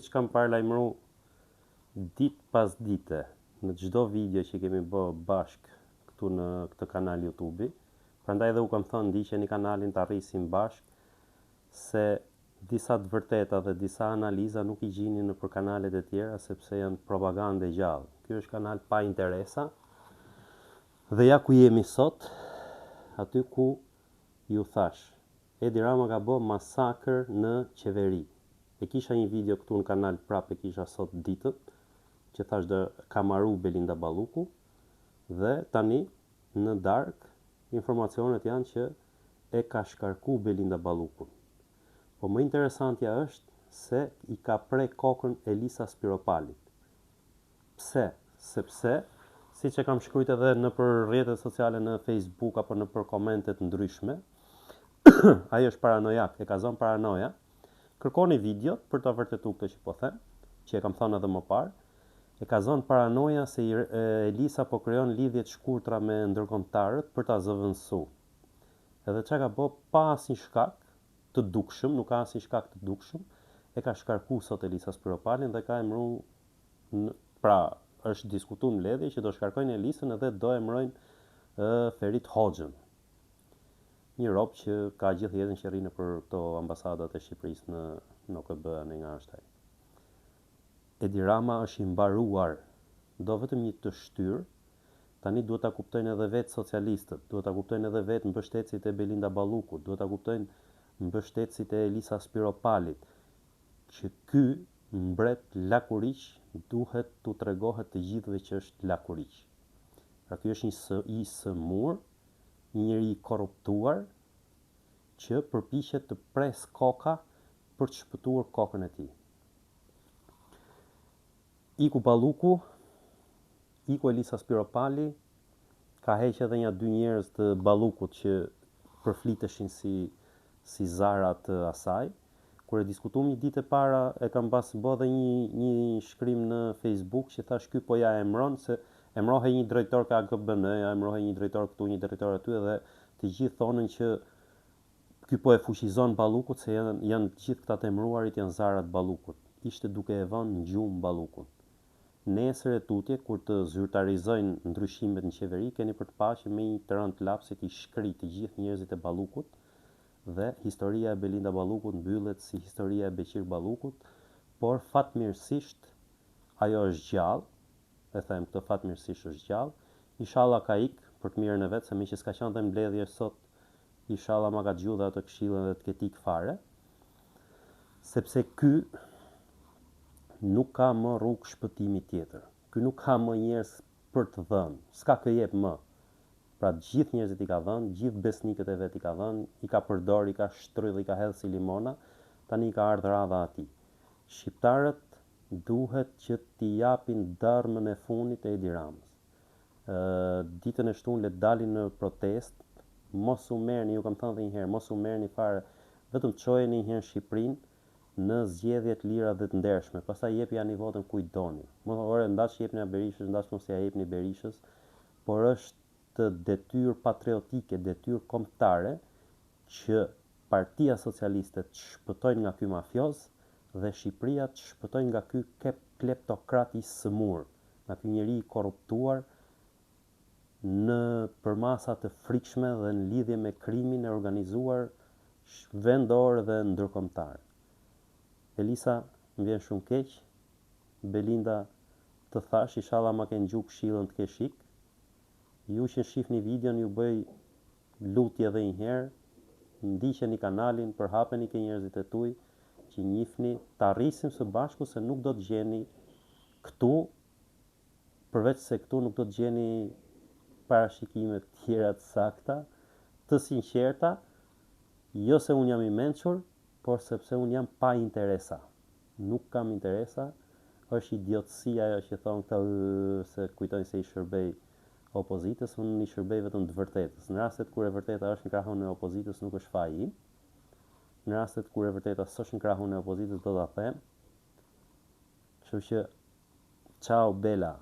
Siç kam paralajmëru ditë pas dite në çdo video që kemi bë bashkë këtu në këtë kanal YouTube-i, prandaj edhe u kam thënë ndiqeni kanalin ta rrisim bashkë se disa të vërteta dhe disa analiza nuk i gjini nëpër kanalet e tjera sepse janë propagandë e gjallë. Ky është kanal pa interesa dhe ja ku jemi sot, aty ku ju thashë. Edi Rama ka bo masakër në qeveri. E kisha një video këtu në kanal prap e kisha sot ditën që thash do ka maru Belinda Balluku dhe tani në darkë informacionet janë që e ka shkarku Belinda Ballukun. Po më interesantja është se i ka pre kokën Elisa Spiropalit. Pse? Sepse, siç e kam shkrujt edhe nëpër rrjetet sociale në Facebook apo nëpër komente të ndryshme, ai është paranojak, e ka zënë paranoja. Kërkoni videot për ta vërtetuar këtë që po them, që e kam thënë edhe më parë. E ka zënë paranoja se Elisa po krijon lidhje të shkurtra me ndërkombëtarët për ta zëvendësu. Edhe ça ka bo pa asnjë shkak të dukshëm, nuk ka asnjë shkak të dukshëm, e ka shkarku sot Elisa Spiropalin dhe ka emru Pra, është diskutu në mbledhje që do shkarkojnë Elisën edhe do emërojnë Ferit Hoxhën. Një rob që ka gjithë jetën që rri nëpër këto ambasadat e Shqipërisë në në OKB anej nga është ai. Edi Rama është i mbaruar. Do vetëm një të shtyrë. Tani duhet ta kuptojnë edhe vetë socialistët, duhet ta kuptojnë edhe vetë mbështetësit e Belinda Ballukut, duhet ta kuptojnë mbështetësit e Elisa Spiropalit, që ky mbret lakuriq duhet t'u tregohet të gjithëve që është lakuriq. Pra ky është një së i sëmurë, një njeri i korruptuar që përpiqet të presë koka për të shpëtuar kokën e tij. Iku Balluku, iku Elisa Spiropali, ka heq edhe nja dy njerëz të Ballukut që përfliteshin si si zara të asaj. Kur e diskutuam një ditë e para, e kam pas bo dhe një një shkrim në Facebook që thash ky po ja emron se emrohej një drejtor ke AKBN-ja, emrohej një drejtor këtu, një drejtor aty dhe të gjithë thonën që ky po e fuqizon Ballukut se janë janë të gjithë këta të emruarit janë zara të Ballukut. Ishte duke e vënë në gjumë Ballukun. Nesër e tutje kur të zyrtarizojnë ndryshimet në qeveri keni për të pa që me një të rënë të lapsit i shkri të gjithë njerëzit e Ballukut dhe historia e Belinda Ballukut mbyllet si historia e Beqir Ballukut, por fatmirësisht ajo është gjallë, e them këtë fatmirësisht është gjallë, ishalla ka ik për të mirën e vet se meqë s'ka qenë dhe në mbledhje sot ishalla ma ka dëgju dhe atë këshillën dhe të ketë ik fare, sepse ky nuk ka më rrugë shpëtimi tjetër. Ky nuk ka më njerëz për të dhënë, s'ka kë jep më. Pra të gjithë njerëzit i ka dhënë, gjithë besnikët e vet i ka dhënë, i ka përdor, i ka shtrydh, i ka hedh si limona, tani i ka ardhë radha atij. Shqiptarët duhet që t'i japin dërrmën e funit Edi Ramës. Ditën e shtunë le të dalin në protestë, mos u merrni, ju kam thënë dhe një herë, mos u merrni fare, vetëm çojeni një herë Shqipërinë në zgjedhje të lira dhe të ndershme, pastaj jepjani votën kujt doni. Mos ore ndaç jepnia Berishës, ndaç mos ia jepni Berishës, por është detyrë patriotike, detyrë kombëtare që Partia Socialiste të shpëtojnë nga ky mafioz dhe Shqipëria të shpëtojë nga ky kleptokrat i sëmurë, nga ky njeri i korruptuar në përmasa të frikshme dhe në lidhje me krimin e organizuar vendor dhe ndërkombëtar. Elisa, më vjen shumë keq, Belinda, të thash, ishalla ma ke ngju këshillën të kesh ik. Ju që shihni videon ju bëj lutje edhe një herë, ndiqeni kanalin, përhapeni ke njerëzit e tuj që njihni, ta rrisim së bashku se nuk do të gjeni këtu përveç se këtu nuk do të gjeni parashikime të tjera të sakta, të sinqerta, jo se unë jam i mençur, por sepse unë jam pa interesa. Nuk kam interesa, është idiotësi ajo që thonë këta se kujtojnë se i shërbej opozitës, unë i shërbej vetëm të vërtetës. Në rastet kur e vërteta është në krahun e opozitës nuk është faji im. Në rastet kur e vërteta s'është në krahun e opozitës do ta them. Kështu që ciao bella.